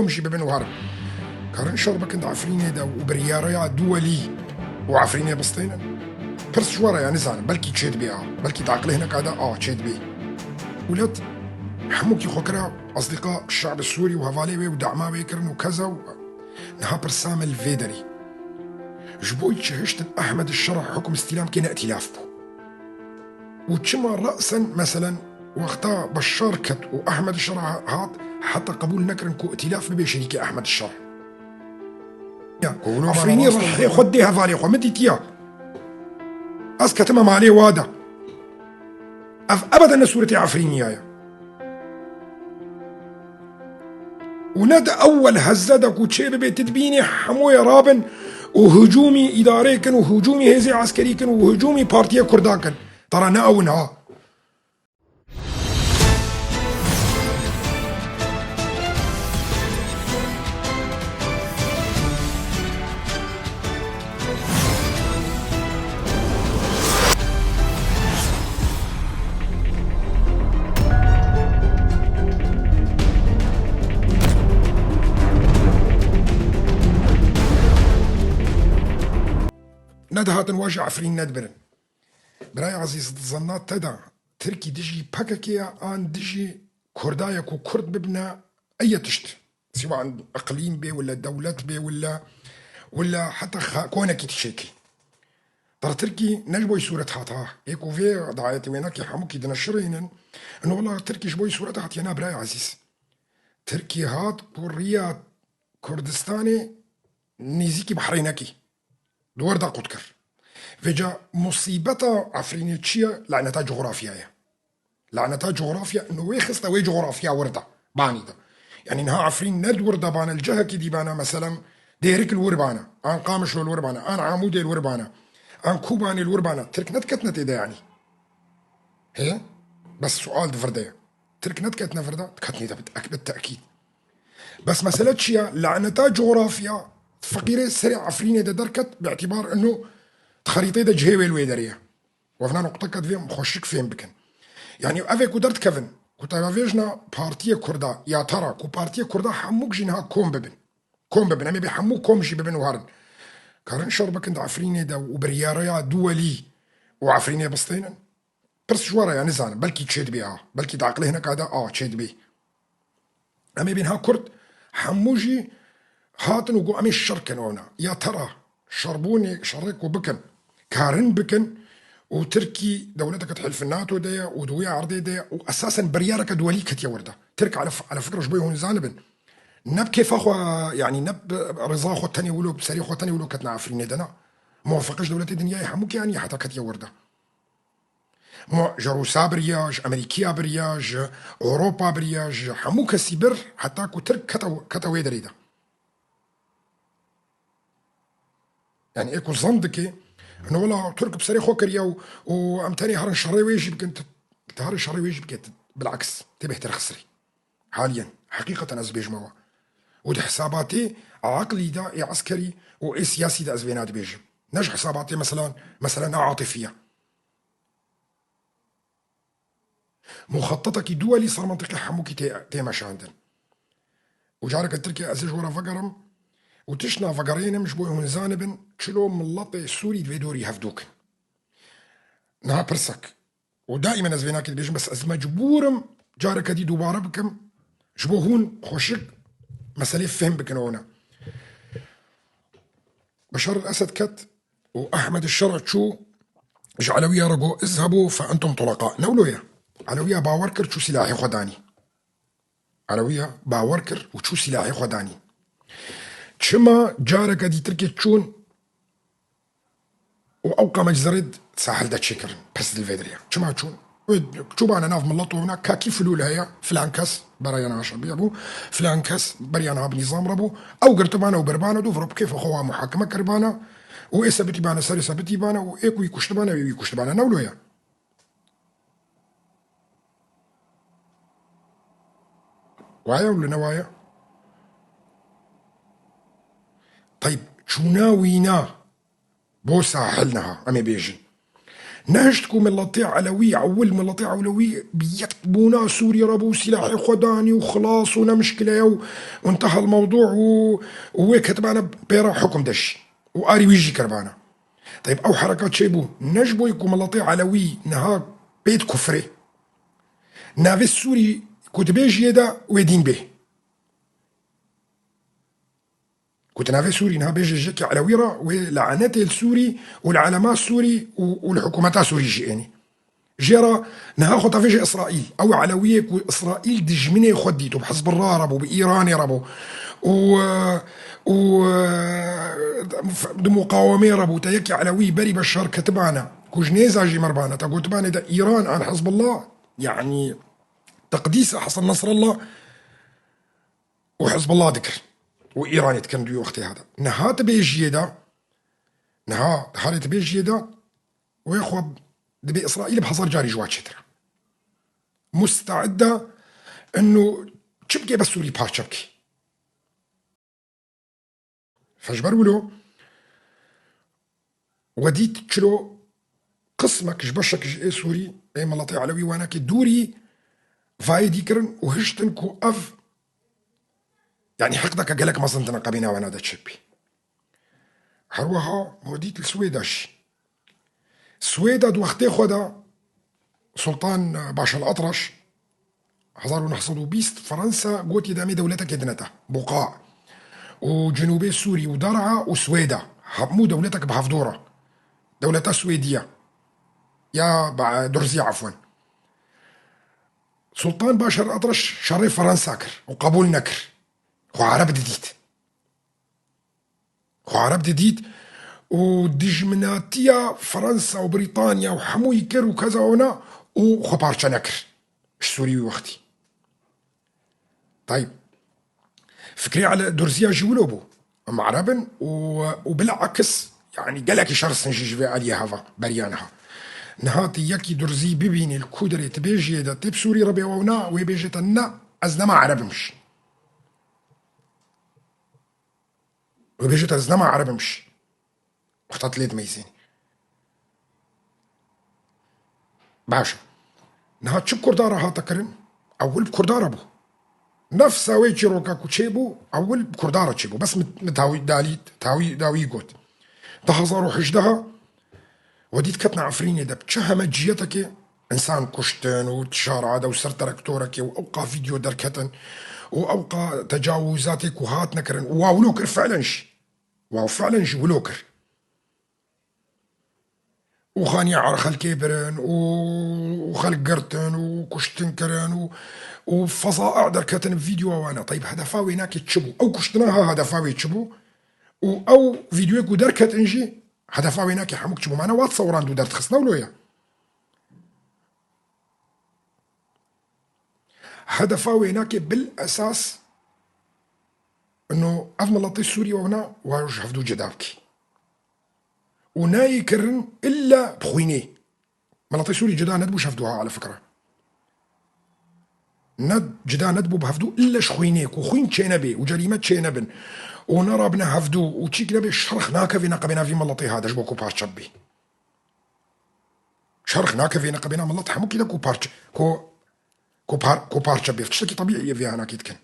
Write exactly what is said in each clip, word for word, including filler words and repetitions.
Em jî bibin wer. Karin şer bikin di Efrînê de û biryara duwelî û Efrînê bistênin. Pirs ji we re ya nizanim, belkî çêdibê a, belkî di aqilê hineka de a çêdibê. Dewlet hemûkî xwe kira asdîqa şe'bi Sûrî û hevalê wê û dema wê kirin û keza û niha pirsa me li vê derê. Ji bo çi hiştin Ehmed Şera hukm îstîlam kê ne îtîlaf bû? Û çima resen, meselen, wexta Beşar ket û Ehmed Şera hat, heta qebûl nekirin ku îtîlaf bibe şerîkê Ehmed Şera? Ya, Ku hûn Efrînî rast rihê xwe dê hevalê xwe, min dîtiya. Ez ketime malê wa de. Ev ebeden ne sûretê Efrîniya ye. û ne di ewel hezze de ku çê bibe, tu dibînî hemûyê rabin û hicûmî îdarê kin û hicûmî hêzê eskerî kin û hicûmî partiyê Kurda kin. Tara ne ew in ha. Nedihatin wa ji Efrîn nedibirin. Birayê ezîz, di zanna te de Tirkî dijî P K K ye an dijî Kurda ye ku Kurd bibine, eye tişt. Siwa eqlîm bê wila dewlet bê wila, wila heta xa-, konekî tişekî. Tara Tirkî ne ji bo sûret hat ha. Ê ku vê dayetê wênekê hemûkî dineşirînin. Ino wila Tirkî ji bo sûret hatiye na birayê ezîz. Tirkî hat ku riya Kurdistanê nêzîkî Behrênekî. Di wir de qut kir. Vêca musîbeta Efrînê çi ye? Laneta cografya ye. Laneta cografya, ino wê xiste wê cografya wir de, banî de. Yanî niha Efrîn ne di wir de bane, li cihekî dî bane, meselen, Dêrik li wir bane, an Qamişlo li wir bane, an Amûdê li wir bane, an Kobanê li wir bane. Tirk nediketine tê de yanî. Hê? Bes sual di vir de ye. Tirk nediketine vir de? Diketine de bit-, ek-, bit tekîd. Bes mesele çi ye? Laneta cografya feqîrê serê Efrînê de derket, bi îtîbar ino di xerîteyê de cihê wê li wê derê ye. Wevna nuqteke divê em xweşik fêm bikin. Yanî ev ê ku derdikevin, ku tevavêjna Partiyê Kurda, ya tera, ku Partiyê Kurda hemûk jî niha kom bibin. Kom bibin, em ê bê hemû kom jî bibin û herin. Karin şer bikin di Efrînê de û biryara duwelî û Efrînê bistênin? Pirs ji we re ya nizanim, belkî çêdibê ha. Belkî di aqilê hineka de a çêdibê. Em ê bîn ha Kurd, hemû jî hatin û got, "Em ê şer kin ona." Ya tera, şerbûnê, şerê ku bikin, karin bikin û Tirkî dewleteke di Hilfê NATO de ye û di wê erdê de ye û esasen biryareke duwelî ketiye wir de. Tirk ele, ele fikra ji bo hûn zanibin. Ne bi kêfa xwe, yanî ne bi rêza xwe tenê wilo, bi serê xwe tenê wilo ketine Efrînê de, na. Muwafeqe ji dewletê dinyayê hemû kê aniye heta ketiye wir de. Ma ji Rûsa biriya, ji Amerîkiya biriya, ji Ewropa biriya, ji hemû kesî bir, heta ku Tirk kete, kete wê derê de. Yanî ê ku zan dike, hino wela Tirk bi serê xwe kiriya û, û em tenê herin şerê wê jî bikin, tu, tu herin şerê wê jî bike, tu, bilaks, tê bêhtir xisirî. Haliyen, heqîqeten ez bêjime we. Û di hesabatê aqilî de, ê eskerî û ê siyasî de ez vêna dibêjim. Ne ji hesabatê, meselan, mesele ne atifî ye. Muxetetekî duwelî ser mentiqê hemûkî tê, tê meşandin. Û careke Tirkiye ez ê ji we re vegerim û tiştna vegerînim ji bo hûn zanibin çilo miletê Sûrî di vê dorî hevdûk in. Niha pirsek. Û daîmen ez vê nakê dibêjim, bes ez mecbûr im careke dî dubare bikim, ji bo hûn xweşik meselê fêm bikin ona. Beşar el Esed ket û Ehmed Şera çû ji Elewiya re got, "Izhebu fe entum tulaqa." Ne wilo ye. Elewiya bawer kir, çû silahê xwe danî. Elewiya bawer kir û çû silahê xwe danî. Çima careke dî Tirkê çûn û ew qamec zerê di sahil de çêkirin, pirs di vê derê ye. Çima çûn? Wê çûbane nav milet û evna kakî filûl heye, filan kes bera ya niha şebiya bû, filan kes beriya niha bi nîzam re bû. Ew girtibane û birbane dû, viro bi kêfa xwe wa muhakeme kiribane û ê sebitî bane, serê sebitî bane û ê ku wî kuştibane, wê wî kuştibane. Ne wilo ye. Waye û li ne waye? Teyb, çûna wîna bo sahil niha, em ê bêjin. Nehişt ku miletê Elewî, ewil miletê Elewî bi yek bûna Sûrî re bû, sîlahê xwe danî û xilas û ne mişkile ye û, û inteha l-mewdû û, û wê ketibane pê re hukm de jî. Û arî wî jî kiribane. Teyb ew hereka çêbû, ne ji bo ku miletê Elewî niha pê di kufrê. Navê Sûrî ku dibêjiyê de wê dîn bê. Ku tu navê Sûrî niha bêje jekî Elewî re, wê lanetê li Sûrî û li elema Sûrî û, û li hikûmeta Sûrî jî ênî. Jê re niha xwe tevêje Îsraîl. Ew Elewiyê ku Îsraîl dijminê xwe dît û bi Hizbullah re bû, bi Îranê re bû û, û, di muqawemê re bû. Te yekî Elewî berî Beşar ketibane ku ji nêza jî miribane. Te gotibane de Îran an Hizbullah, yanî teqdîsa Hesen Nesrallah û Hizbullah dikir û Îranê dikirin di wî wextê hada. Niha tu bêjiyê de, niha harê tu bêjiyê de, wê xwe dibê Îsraîl bi hezar carî ji wa çêtir e. Musteid e inu çi bike bes Sûrî parçe bike. Fe ji ber wilo we dît çilo qismek ji beşek ji ê Sûrî, ê miletê Elewî wenekê dûrî vayê dî kirin û hiştin ku ev, yanî hiqdeke gelek mezin di neqebê navena de çêbî. Her wiha we dît li Swêda jî. Swêda di wextê xwe de Sultan Başar Atraş, hezar û neh sed û bîst, Fransa gotiye de em ê dewletekê dine te, buqa. Û Cinûbê Sûrî û Der'a û Swêda, hemû dewletek bi hevdû re. Dewleta Swêdiya. Ya ba-, Durziya, efwen. Sultan Başar Atraş şerê Fransa kir û qebûl nekir. Xwe Ereb didît. Xwe Ereb didît û dijminatiya Fransa û Brîtanya û hemûyî kir û keza wana û xwe parçe nekir. Ji Sûrî wî wextî. Tayb. Fikrê Ele Durziya jî wilo bû. Em Ereb in û, û bilakis, yanî gelekî şer sinjî ji vê aliyê heva beriya niha. Niha tu yekî Durzî bibînî li ku derê tu bêjiyê de tê bi Sûrî re bê û na, wê bêje te ne, ez nema Ereb im jî. Wê bêje te ez nema Ereb im jî. Wexta tu lê dimeyzênî. Baş e. Niha çi bi Kurda re hate kirin? Ewil bi Kurda re bû. Nefsa wê çîroka ku çêbû, ewil bi Kurda re çêbû. Bes mit-, mitawî dalî, tawî dawî got. Di hezar û hejdeh we dît ketina Efrînê de bi çi heme ciyetekê însan kuştin û şara de û ser traktorekê û ewqa vîdeo derketin û ewqa tecawuzatê ku hatine kirin û wa wilo kir fiilen jî. Wa fiilen jî wilo kir. Û xaniya er xelkê birin û, û xelk girtin û kuştin kirin û, û fezaî derketin vîdyoya wana. Teyb hedefa wênakê çi bû? Ew kuştina ha hedefa wê çi bû? Û ew vîdyoyê ku derketin jî hedefa wênakê hemûk çi bû? Mane wa sewrand û derdixist ne wilo ye. Hedefa wênakê bil esas ino ev miletê Sûrî wana wa ji hevdû cida bikî. Û nayê kirin illa bi xwînê. Miletê Sûrî cida nedibû ji hevdû ha, ala fikra. Ne cida nedibû bi hevdû illa ji xwînê, ku xwîn çênebê û cerîme çênebin. Û nerabine hevdû û çîk nebe, şerx nakeve neqebêna vî miletê ha de ji bo ku parçe bibî. Şerx nakeve neqebêna milet hemûkî de ku parçe, ku, ku par-, ku parçe bê. Tiştekî tebîî ye vê hanakî dikin.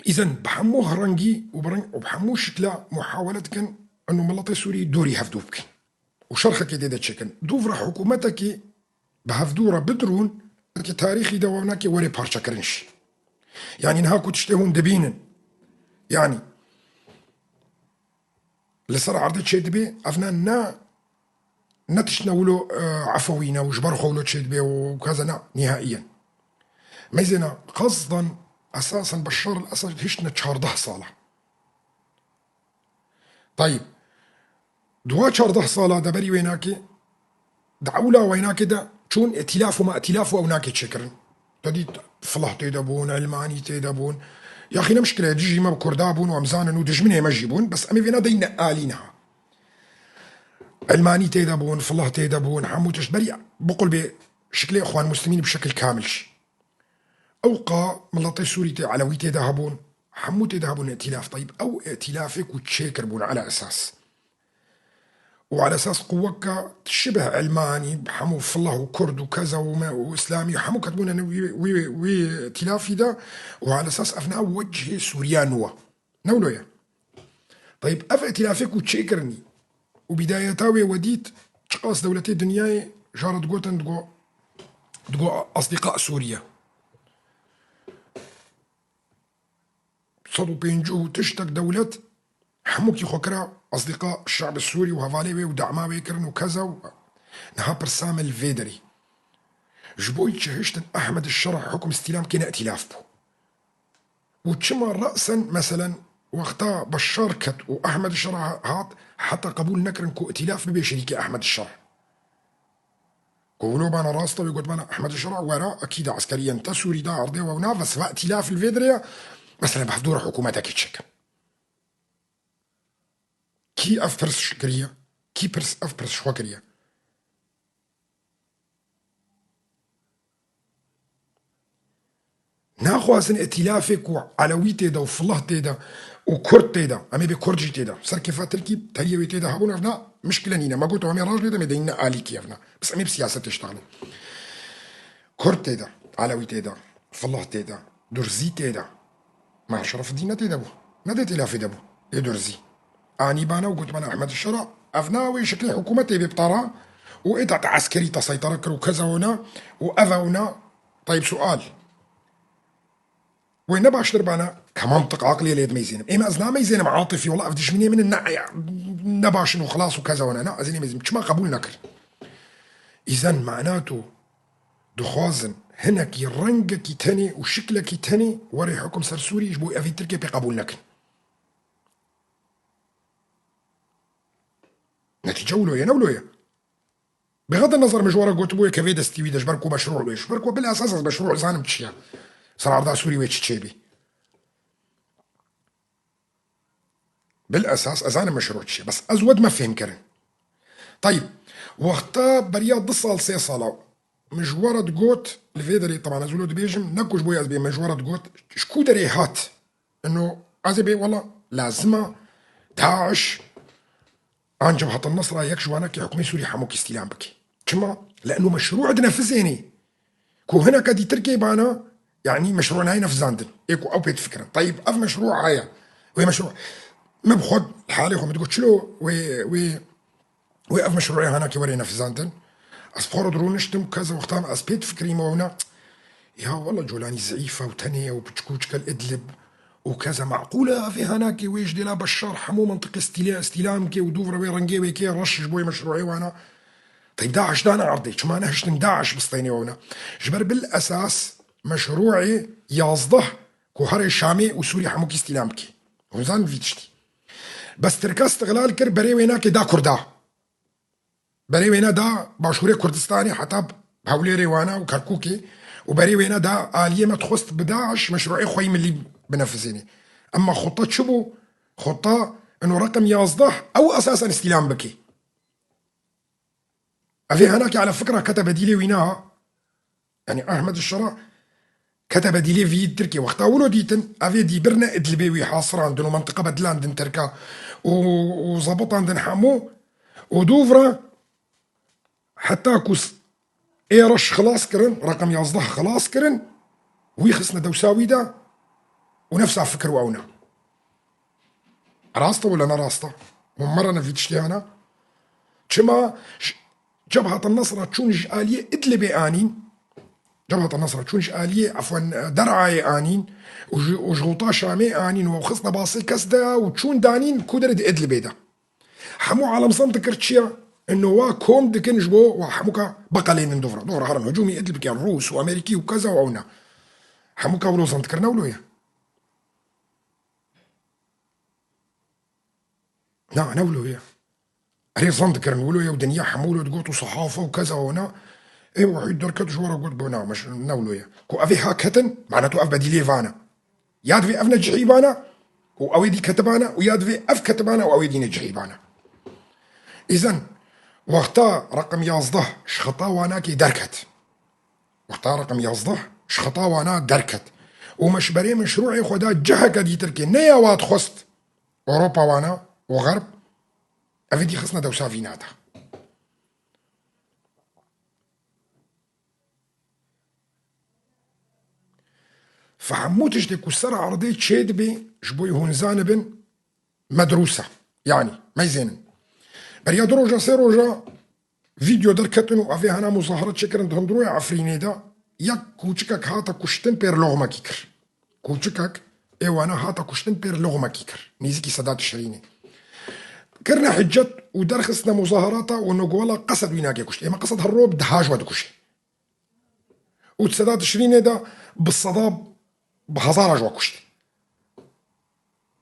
Îzen bi hemû rengî û bi reng û bi hemû şikla muhawele dikin eno miletê Sûrî dûrî hevdû bikin. Û şerxekê tê de çêkin. Dûv re hikûmetekî bi hevdû re bidirûn, belkî tarîxî de wenekê were parçekirin jî. Yanî niha ku tiştê hûn dibînin, yanî li ser erdê çêdibe, ev ne, ne, ne tiştine wilo, e, efewî ne û ji ber xwe wilo çêdibe û kaze ne, nihaiyen. Meyzêna qasdan esasen Beşar el-Esed hiştine çardeh sala. Tayib. Di wa çardeh sala de berî wênakê, di ewla wênakê de çûn îtîlaf û ma îtîlaf û ewnakê çêkirin. Te dît filah tê de bûn, ilmanî tê de bûn. Yaxî ne mişkile ye, dijî me bi Kurda bûn û em zanin û dijminê me jî bûn, bes em ê vêna deyne alî niha. Ilmanî tê de bûn, filah tê de bûn, hemû tişt berî biqul bê şiklê Îxwan Muslimîn bi şekil kamil jî. Ewqa miletê Sûrî tê, Elewî tê de hebûn, hemû tê de hebûn îtîlaf. Teyb ew îtîlafê ku çêkiribûn ala esas. û ala esas quweka şibih elmanî, hemû fillah û kurd û keza û me û îslamî hemû ketibûne wî, wî, wî îtîlafî de û ala esas ev na wecihê Sûriya nû e. Ne wilo ye. Tayîb, ev îtîlafê ku çêkirinî û bîdayeta wê we dît, çiqas dewletê dinyayê jara digotin, digo, digo asdîqa Sûriye. Sed û pêncî û tiştek dewlet hemûkî xwe kira asdîqa şe'bi Sûrî û hevalê wê û dema wê kirin û keza û niha pirsa me li vê derê. Ji bo çi hiştin Ehmed Şera hukm îstîlam kê ne îtîlaf bû? Û çima resen, meselen, wexta Beşar ket û Ehmed Şera hat, heta qebûl nekirin ku îtîlaf bibe şerîkê Ehmed Şera? Ku wilo bana rast e, wê got bana Ehmed Şera wera, ekîd e eskeriyên te Sûrî da erdê we û na, ve siva îtîlaf li vê derê ye, meselen, bi hevdû re hikûmetekê çêkin. Kî ev pirs kiriye? Kî pirs, ev pirs ji xwe kiriye? Naxwazin îtîlafê ku Elewî tê de û Filih tê de û Kurd tê de, em ê bê Kurd jî tê de. Serkêfa Tirkî teriyê wê tê de hebûn, ev na mişkile nîne. Me got, em ê raj lê de, em ê deyîne alîkî ev na. Bes em ê bi siyasetê ştaxlin. Kurd tê de, Elewî tê de, Filih tê de, Durzî tê de. Meher Şerefidîn ne tê de bû. Ne de îtîlafê de bû. Ê Durzî. Anî bana û got bana Ehmed Şera, ev na wê şeklê hikûmetê bê bi tara û ê te eskerî te seytara kir û keza wina û ev e wina. Tayîb sual. Wê ne baştir bana, ke mantiq aqlê lê dimeyzênim. Ê me ez nameyzênim atifî, wela ev dijminê min in, ne, ne baş in û xilas û keza wina. Na, ez ê nemeyzênim. Çima qebûl nekir? Îzen mana tu dixwazin hinekî rengekî tenê û şiklekî tenê were hukm ser Sûrî ji bo evî Tirkê pê qebûl nekin. Netîce wilo ye, ne wilo ye? Bixete nezar min ji we re gotibûye ke vê destî wî de ji ber ku meşrû wê, ji ber ku bil esas ez meşrû zanim çi ye. Ser arda Sûrî wê çi çêbî. Bil esas ez zanim meşrû çi ye. Bes ez we dime fêhm kirin. Tayîb, wexta beriya du sal, sê sala min ji we re digot, li vê derê teban ez wilo dibêjim, ne ku ji bo ez bê min ji we re digot, ji ku derê hat? Ino ez ê bê wela lazim e DAIŞ an Cebhat el-Nusra yek ji wanakê hikûmê Sûrî hemûkî îstîlam bike. Çima? Leno meşrû dinefizênê. Ku hineke dî Tirkê bana, yanî meşrû nayê nefizandin. Ê ku ew pê difikirin. Tayîb, ev meşrû heye. Wê meşrû, me bi xwe halê xwe min digot, çilo wê, wê Wê ev meşrûê hanakê were nefizandin. Ez bi xwe re dirûniştim, keza wexta ez pê difikirîme wina, ya wela Colanî zeîf e û tenê ye û piçkûçke li Idlib û keza meqûl e, ev ê hanakê wê ji dêla Beşar hemû mentiqê stîlê, stîlam ke û dûv re wê rengê wê kê reş ji bo yê meşrûê wana. Teyb DAIŞ dane erdê, çima nehiştin DAIŞ bistênê wina? Ji ber bil esas meşrûê yazdeh ku herê Şamê û Sûrî hemûkî stîlam bike. Hûn zanin vî tiştî. Bes Tirka îstixlal kir, berê wênakê da Kurda. Berê wêne da Başûrê Kurdistanê heta Hewlêrê, Wana û Kerkûkê û berê wêne da aliyê me dixwest bi DAIŞ meşrûê xwe yî milî binefizênê. Emma xuta çi bû? Xuta ino reqem yazdeh ew esasen îstîlam bike. Evê henakê ala fikra kete bedîlê wîna. Yanî Ehmed Şera kete bedîlê vî Tirkê. Wexta wilo dîtin, evê dî birine Idlibê wî hasirandin û mentiqa bedilandin Tirka û, û zebitandin hemû û dûv re heta ku s-, ê reş xilas kirin, reqem yazdeh xilas kirin, wî xistine dewsa wî de û nefsa fikir û ewna. Rast e wele ne rast e? Hûn me re ne vî tiştê hene? Çima ş-, Cebhat el-Nusra çûn ji aliyê Idlibê anîn, Cebhat el-Nusra çûn ji aliyê, efwen, Der'ayê anîn û ji, û ji Xûta Şamê anîn û xistine basê kes de û çûn danîn ku derê di Idlibê de. Hemû alem zan dikir çi ye? Ino wa kom dikin ji bo wa hemûka biqelênin dûv re. Dûv re herin hicûmî Idlib bikin, Rûs û Amerîkî û keza û ewna. Hemûka wilo zan dikir ne wilo ye. Na, ne wilo ye. Erê zan dikirin wilo ye û dinya hemû wilo digot û sehafe û keza û na. Ê wehî derket ji we re got, bo na, meş-, ne wilo ye. Ku ev ê ha ketin, mana tu ev bedîlê vana. Ya divê ev necihî bana û ew ê dî ketibana û ya divê ev ketibana û ew ê dî necihî bana. Îzen, wexta reqem yazdeh ji xita wanakê derket. Wexta reqem yazdeh ji xita wana derket. Û me ji berê meşrûê xwe da ciheke dîtir kê. Ne ya wa dixwest Ewropa wana û Xerb. Ev êdî xistine dewsa vîna de. Fe hemû tiştê ku ser erdê çêdibe, ji bo hûn zanibin, medrûs e. Yanî, meyzênin. Beriya du roja, sê roja vîdeo derketin û evê hena muzahara çêkirin di hundirûya Efrînê de, yek kûçikek hate kuştin, pêr loxmekî kir. Kûçikek ê wana hate kuştin, pêr loxmekî kir. Nêzîkî Seda Tişrînê. Kirine hicet û derxistine muzaharata û nogwala Qesed wî nake kuşt. Ême Qesed her ro bi deha ji we dikuşê. Û di Seda Tişrînê de bi seda, bi hezara ji we kuşt.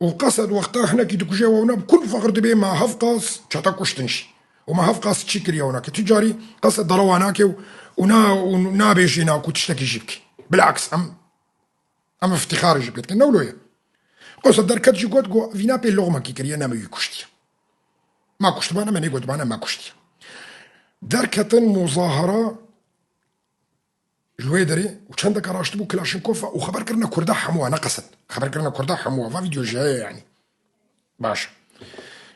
Û Qesed wexta hinekî dikuje, wewna bi kul fexr dibê, ma hevqas çete kuştin jî. Û ma hevqas çî kiriye wina, ke tu carî Qesed derewa nake û, û na, û nabêjê na ku tiştekî jî bike. Bilaks, em, em iftîxarê jî pê dikin. Ne wilo ye. Qesed derket jî got, got, vîna pê loxmekî kiriye, ne min wî kuştiye. Ma kuştibane, me nêgotibane, me kuştiye. Derketin muzahara, ji wê derê û çendeke raştibû Kilaşinkofa û xeber kirine Kurda hemû, ne Qesed. Xeber kirine Kurda hemû. Va vîdeo jî heye yanî. Baş e.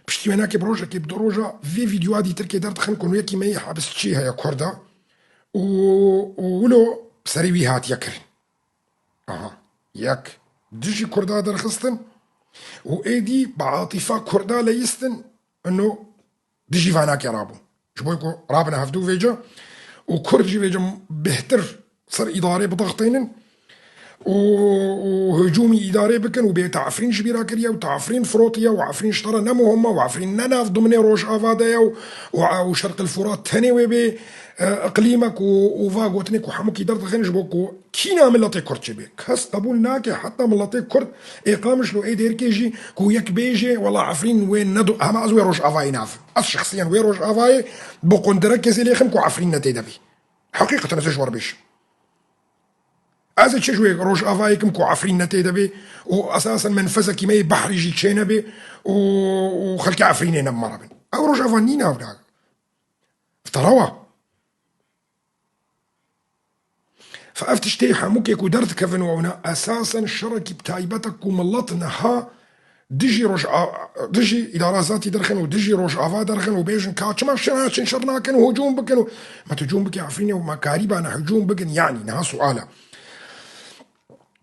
Piştî wênakê bi rojekê, bi du roja vê vîdeoya dîtirkê derdixin ku yekî me yê hebisçî heye Kurda û, û wilo serê wî hatiye kirin. Aha. Yek dijî Kurda derxistin û êdî bi atîfa Kurda leyistin ino dijî vanakê rabû. Ji bo ku rabine hevdû vêca û Kurd jî vêca bêhtir ser îdarê bidextênin û, û hicûmî îdarê bikin û bê te Efrîn ji bîra kiriye û te Efrîn firotiye û Efrîn ji te re ne muhim e û Efrîn ne nav dimnê Rojava de ye û, û, û Şerqil Furat tenê wê bê, e, iqlîmek û, û va gotinê ku hemûkî derdixin ji bo ku kîna miletê Kurd çêbê. Kes qebûl nake, heta miletê Kurd ê Qamişlo, ê Dêrikê jî ku yek bêje, wela Efrîn wê nedo-, hema ez wê Rojavayê navim. Ez şexsiyen wê Rojavayê bi qundirekê zê lêxim ku Efrîn ne tê de bî. Heqîqeten ez ê ji we re bêjim. Ez ê çi ji wê Rojavayê kim ku Efrîn ne tê de bê û esasen menfezekî me yê behrî jî çê nebê û, û xelkê Efrînê ne bi me re bin. Ew Rojava nîne ew ne. Terewa. Fe ev tiştê hemûkê ku derdikevin û ewna esasen şerekî bi taybet e ku milet niha dijî Roj-, a-, dijî îdara zatî derxin û dijî Rojava derxin û bêjin ka çima şer naçin, şer nakin û hicûm bikin û me tu hicûm bikî Efrînê û me karîbane hicûm bikin, yanî niha sual e.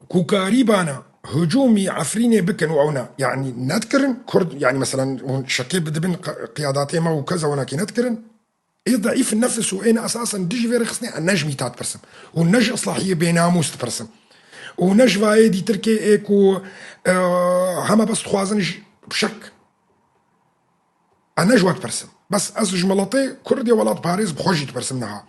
Ku karîbane hicûmî Efrînê bikin û ewna, yanî nedikirin, Kurd, yanî meselen hûn şekê bidibin qi-, qiyadatê me û keza winakî nedikirin. Ê zeîf nefis û ên esasen dijî vê rêxistinê ez ne ji mîta dipirsim. Û ne ji islahiyê bênamûs dipirsim. Û ne ji vayê dîtirkê ê ku, e, heme bes dixwazin ji şek. Ez ne ji we dipirsim. Bes ez ji miletê Kurdê welatparêz bi xwe jî dipirsim niha.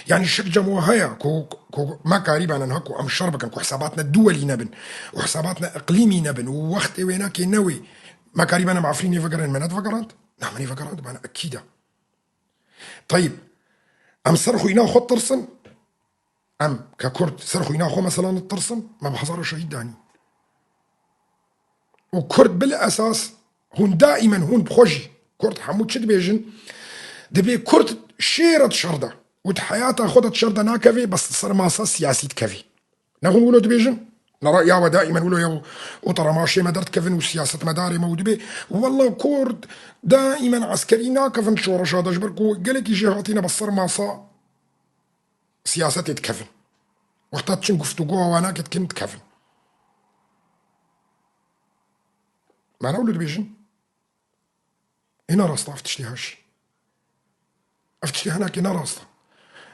Yanî şek cem we heye ku, ku me karîbane niha ku em şer bikin, ku hesabatne duwelî nebin û hesabatne iqlîmî nebin û wextê wênakê newê me karîbane me Efrînê vegerand, me nedivegerand? Na, me nêvegerand, bana ekîd e. Teyb, em ser xwîna xwe tirsin, em ke Kurd ser xwîna xwe, meselan, ditirsin, me bi hezara şehîd danî. Û Kurd bil esas, hûn daîmen hûn bi xwe jî, Kurd hemû çi dibêjin, dibê Kurd şêr e di şer de û di heyata xwe de di şer de nakevê, bes li ser masa siyasî dikevê. Ne hûn wilo dibêjin? Ne raya we daîmen wilo ye û, û te remaşê me derdikevin û siyasetmedarê me û dibê, wela Kurd daîmen eskerî nakevin şoreşa de, ji ber ku gelekî jê hatîne bi ser masa siyasetê dikevin. Wexta diçin guftûgoya wanakê dikin, dikevin. Me ne wilo dibêjin? Ê ne rast e ev tiştê ha jî. Ev tiştê hinekê ne rast e.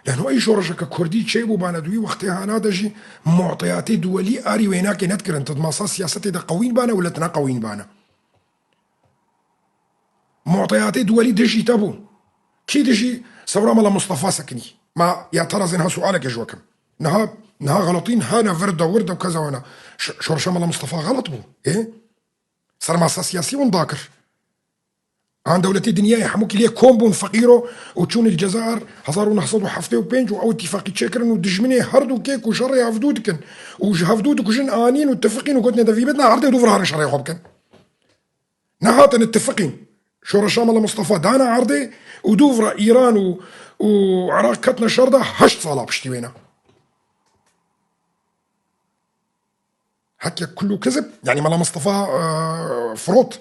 Lano ey şoreşeke kurdî çêbûbane di wî wextê hana de jî mu'teyatê duwelî arî wênakê nedikirin. Ti di masa siyasetê de qewîn bane wila ti ne qewîn bane. Mu'teyatê duwelî dijî te bû. Kî dijî sewra Mela Mustafa sekinî? Ma ya te re zên ha sualeke ji we kim. Niha, niha xeletîn hane vir de wir de û keza wana. Ş-, şoreşa Mela Mustafa xelet bû. Ê? Ser masa siyasî winda kir. An dewletê dinyayê hemûkî lê kom bûn feqîro û çûn li Cezayir hezar û neh sed û heftê û pênc û ew îtîfaqî çêkirin û dijminê her dûkê ku şerê hevdû dikin û ji hevdû dikujin anîn û tifiqîn û gotinê de vî bidine erdê û dû vir harin şerê xwe bikin. Nehatin tifiqîn. Şoreşa Mela Mustafa dane erdê û dû vir Îran û, û Iraq ketine şer de heşt sala piştî wêne. Heke kullu kezib, yanî Mela Mustafa, e, firot.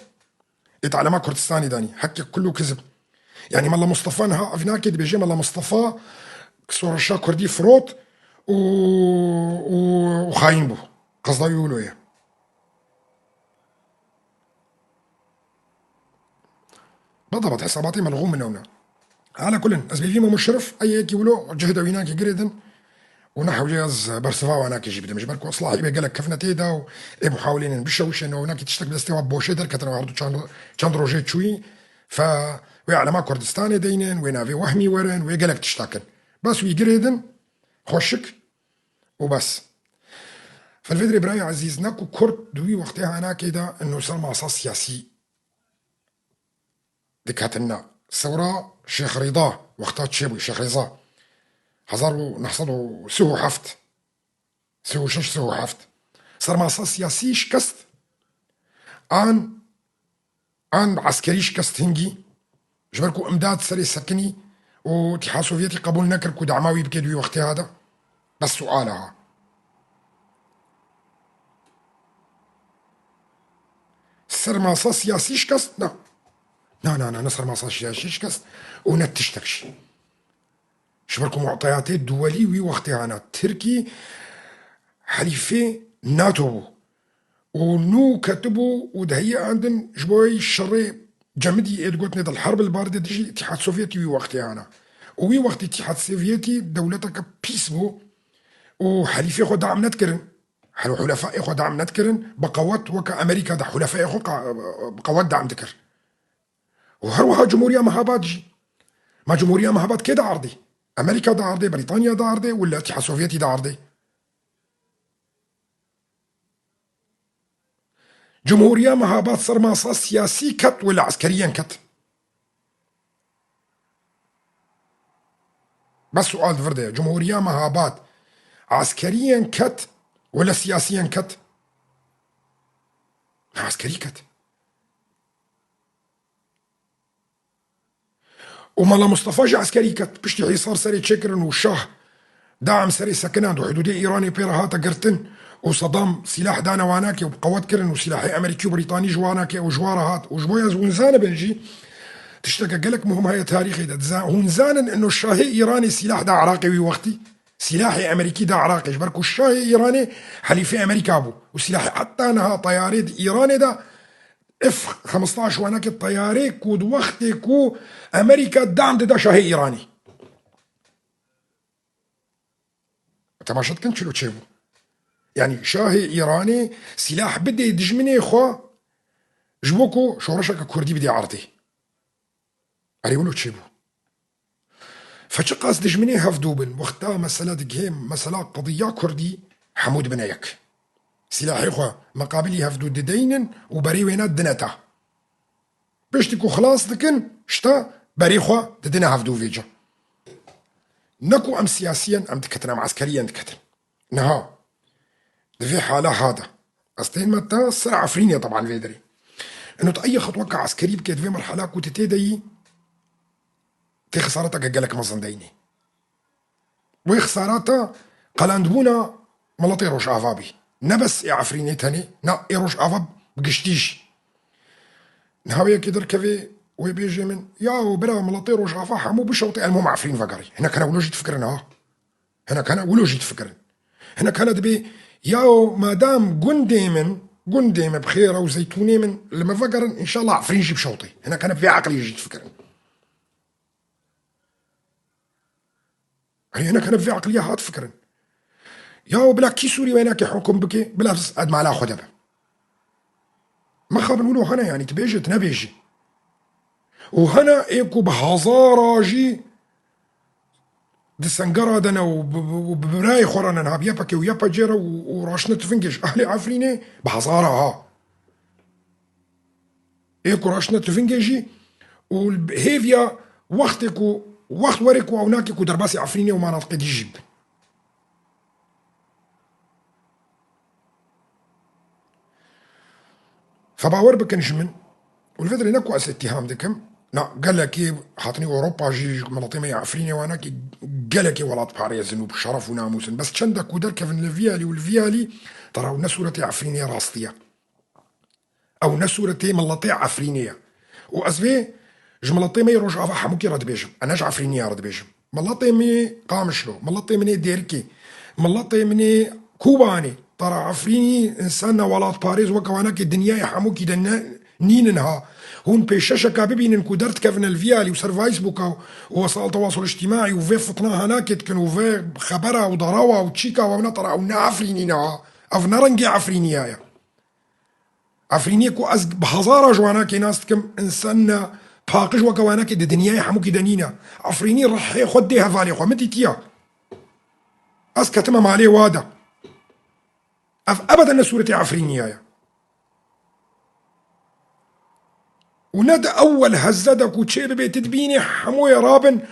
Ê di alema Kurdistanê de nî. Heke kul û kizib. Yanî Mela Mustafa niha ev nake dibêje, Mela Mustafa şoreşa Kurdî firot û, û, û xayîn bû. Qezda wî wilo ye. Bada bad hesabatê melxûm min ewna. Ala kulin, ez bêvî me muşrif, ey yekî wilo cihda wî nake girêdin û ne hewce ez bersiva wanakê jî bidim. Ji ber ku islahî be gelek kevne tê de û ê muhawilênin bişewişên û winakî tiştek bi destê wa boşê derketin û her du çend, çend rojê çûyî fe wê alema Kurdistanê deynin, wê navê wehmî werin, wê gelek tişta kin. Bes wî girêdin, xweşik û bes. Felvêdirê birayê ezîz, ne ku Kurd di wî wextê hanakê de ino ser masa siyasî diketin na. Sewra Şêx Rîda wexta çêbû, Şêx Rîza hezar û neh sed û sî û heft, sî û şeş, sî û heft. Sermasa siyasî şikest an, an eskerî şikest hingî. Ji ber ku imdad serê sekinî û Îtîhad Sovyetî qebûl nekir ku dema wî bike di wî wextê ha de. Bes sual e ha. Sermasa siyasî şikest? Na. Na, na, na, ne sermasa siyasî şikest û ne tiştek jî. Ji ber ku mu'teyatê duwelî wî wextê hana Tirkî helîfê nato bû û nû ketibû û di heyî andin ji bo wê şerê cemidî ê digotinê de li herb li bar de dijî Îtîhad Sovyetî wî wextê hana. Û wî wextî Îtîhad Sovyetî dewleteke pîs bû û helîfê xwe dam nedikirin. Hel-, hulefaê xwe dam nedikirin, bi qewet weke Amerîka de hulefayê xwe qa-, bi qewet dam dikir. Û her wiha Cumhuriya Mehabad jî. Ma Cumhuriya Mehabad kê diardê? Amerîka diardê, Brîtanya diardê, wila Îtîhad Sovyetî diardê? Cumhuriya Mehabad ser masa siyasî ket wila eskeriyen ket? Bes sual di vir de ye. Cumhuriya Mehabad eskeriyen ket wila siyasiyen ket? Ne, eskerî ket. Û Mela Mustafa jî eskerî ket. Piştî hîsar serê çêkirin û şah da em serê sekinand û hidûdê Îranê pê re hate girtin û Sedam sîlah dane wanakê û bi qewet kirin û sîlahê Amerîkî û Brîtanî ji wanakê û ji wa re hat û ji bo ez hûn zanibin jî tişteke gelek muhim heye tarîxê de. Diza-, hûn zanin ino şahê Îranê sîlah da Iraqê wî wextî? Sîlahê Amerîkî da Iraqê ji ber ku şahê Îranê helîfê Amerîka bû û sîlahê heta niha teyarê di Îranê de F xemstaş wanakê teyarê ku di wextê ku Amerîka dam dida şahê Îranî. Temaşe dikin çilo çêbû. Yanî şahê Îranê sîlah bidê dijminê xwe ji bo ku şoreşeke kurdî bidê erdê. Erê wilo çêbû. Fe çiqas dijminê hevdû bin, wexta mesele digihê mesela qediya kurdî hemû dibine yek. Sîlahê xwe meqabilî hevdû dideynin û berê wêne didine te. Piştî ku xilas dikin, ji te berê xwe didine hevdû vêca. Ne ku em siyasiyen em diketin, em eskeriyen diketin. Niha, di vê hala ha de. Ez tên me te ser Efrînê teban vê derê. Ino tu ey xetweka eskerî bike di vê merhala ku tu tê de yî, tê xesareteke gelek mezin deynê. Wê xesareta qelandbûna miletê Rojava bî. Ne bes ê Efrînê tenê, na ê Rojava bi giştî jî. Niha wê yekê derkevê wê bêjê min, yaw bira miletê Rojava hemû bişewtê, em hûn Efrîn vegerî. Hinek hene wilo jî difikirin ha. Hinek hene wilo jî difikirin. Hinek hene dibê, yaw madam gundê min, gundê min bi xêr e û zeytûnê min li min vegerin, înşallah Efrîn jî bişewtê. Hinek hene bi vê eqlê jî difikirin. Erê hinek hene bi vê eqliya hat fikirin. Yaw bila kî Sûrî wê nake hukum bike, bila ez di mala xwe de be. Mixabin wilo hene, yanî tu bêjî, tu nebêjî. Û hene ê ku bi hezara jî di sengera de ne û bi, bi, bi birayê xwe re ne, niha bi YPG û YPJ re û, û raştine tivingê ji ehlê Efrînê bi hezara ha. Ê ku raştine tivingê jî û hêviya wextê ku, wext were ku ew nake ku derbasî Efrînê û manatiqê dî jî bibin. Fe bawer bikin ji min, û li vê derê ne ku ez îttiham dikim, na, gelekî hatinî Ewropa jî, ji miletê me ya Efrînê wanakî gelekî welat parêzin û bi şeref û namûs in. Bes çende ku derkevin li vî alî û li vî alî, tera ne sûretê Efrînê rastî ye. Ew ne sûretê miletê Efrînê ye. Û ez vê ji miletê me yê Rojava hemûkî re dibêjim. Ez ne ji Efrîniya re dibêjim. Miletê min ê Qamişlo, miletê min ê Dêrikê, miletê min ê Kobanê, tara Efrînî, însanna welatparêz weke wanakê dinyayê hemûkî de ne, nînin ha. Hûn pêşeşeka bibînin ku derdikevine li vî alî û ser Facebooka û wesail tewasul îctimaî û vê fitna hanakê dikin û vê xebera û darawa û çîka we ne tara ew ne Efrînî ne ha. Ev ne rengê Efrîniya ye. Efrîniyê ku ez bi hezara ji wanakê nas dikim, însanna paqij weke wanakê di dinyayê hemûkî de nîne. Efrînî rihê xwe dê hevalê xwe, min dîtiya. Ez ketime malê wa de. Ev ebeden ne sûretê Efrîniya ye. Û ne di ewel hezze de ku çê bibe, tu dibînî hemûyê rabin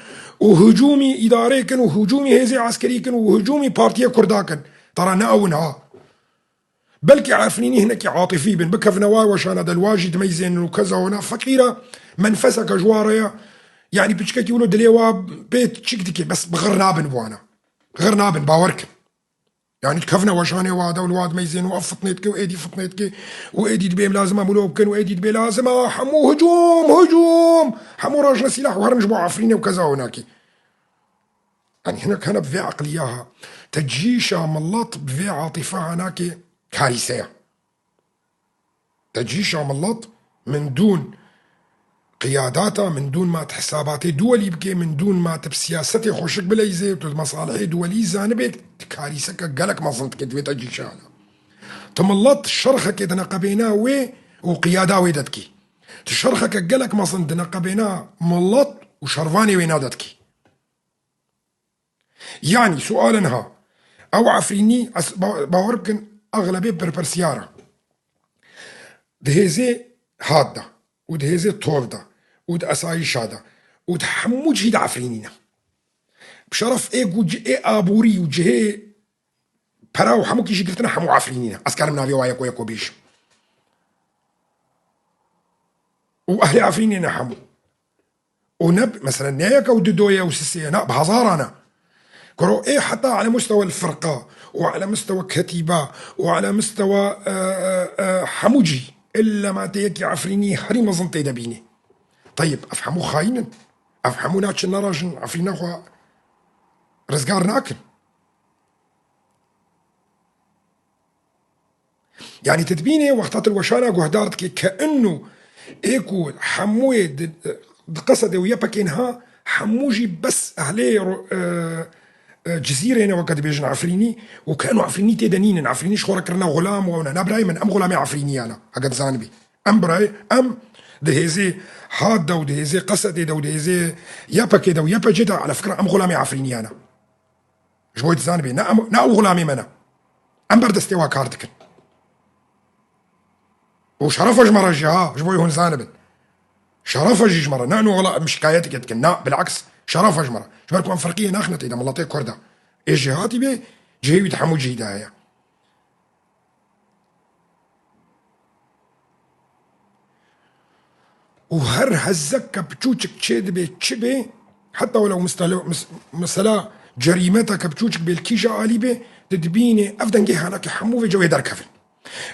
û hicûmî îdarê kin û hicûmî hêzê eskerî kin û hicûmî partiyê kurda kin. Tara ne ew in ha. Belkî Efrînî hinekî atifî bin, bikevine wa weşana de li wa jî dimeyzênin û keza wana feqîra menfeseke ji wa re ye. Yanî piçkekî wilo dilê wa pê çik dike, bes bi xir nabin bi wana. Xir nabin, bawer kin. Yanî dikevine weşanê wa de û li wa dimeyzên û ev fitnê dike û êdî fitnê dike û êdî dibê lazim em wilo bikin û êdî dibê lazim a hemû hicûm, hicûm! Hemû rojne sîlah û herin ji bo Efrînê û keza winakî. Yanî hinek hene bi vê eqliya ha. Tecîşa milet bi vê atîfa hanakê karîse ye. Tecîşa milet min dûn qiyadata, min dûn ma tu hesabatê duwelî bikê, min dûn ma tu bi siyasetê xweşik bileyzê, tu di mesalihê duwelî zanibê, tu karîseke gelek mezin dikê di vê tecîşa de. Tu milet şerxekê dineqebêna wê û qiyada wê de dikî. Tu şerxeke gelek mezin dineqebêna milet û şervanê wêna de dikî. Yanî, sual e niha. Ew Efrînî, ez ba-, bawer bikin, exlebê berpirsiyar e. Di hêzê hat de û di hêzê tol de û di esayîşa de û di hemû cihî de Efrînî ne. Bi şeref ê ku ci-, ê aborî û cihê pera û hemûkî jî girtine, hemû Efrînî ne. Ez karim navê wa yeko yeko bêjim. Û ehlê Efrînê ne hemû. Û ne, mesela, ne yek û du doye û sisê ye, na, bi hezaran e. Kuro ê heta ele mustewa el-firqa û ele mustewa ketîba û ele mustewa, e, e, e, hemû cî, illa ma tê yekî Efrînî herî mezin tê de bînî. Teyib, ev hemû xayîn in. Ev hemû naçin nerajin, Efrîna xwe rizgar nakin. Yanî tu dibînê wexta tu li weşana guhdar dikê ke inno ê ku hemûyê di, di Qesedê û YPK'ê niha hemû jî bes ehlê ro-, e, e, Cizîrê ne weke dibêjin Efrînî û ke ino Efrînî tê de nînin. Efrînî ji xwe re kirine xulam û ew ne. Na birayê min, em xulamê Efrîniyan e, heke tu zanibî. Em birayê, em di hêzê hat de û di hêzê Qesedê de û di hêzê YPK'ê de û YPC'ê de, ala fikra em xulamê Efrîniyan e. Ji bo tu zanibî, ne em, ne ew xulamê me ne. Em ber destê wa kar dikin. Û şerefa ji me re jî ha, ji bo hûn zanibin. Şerefa jî ji me re. Ne eno wela em şikayeteke dikin. Na, bilaks, şerefa ji me re. Ji ber ku em ferqiyê naxine tê de, miletê Kurd e. Ê jêhatî bê, cihê wî di hemû cihî de heye. Û her hezeke piçûçik çê dibe çi bê, heta welew mistelo-, mis-, mesela cerîmeteke piçûçik bê li kîja alî bê, tu dibînê ev dengê hanakê hemû vê cewê derkevin.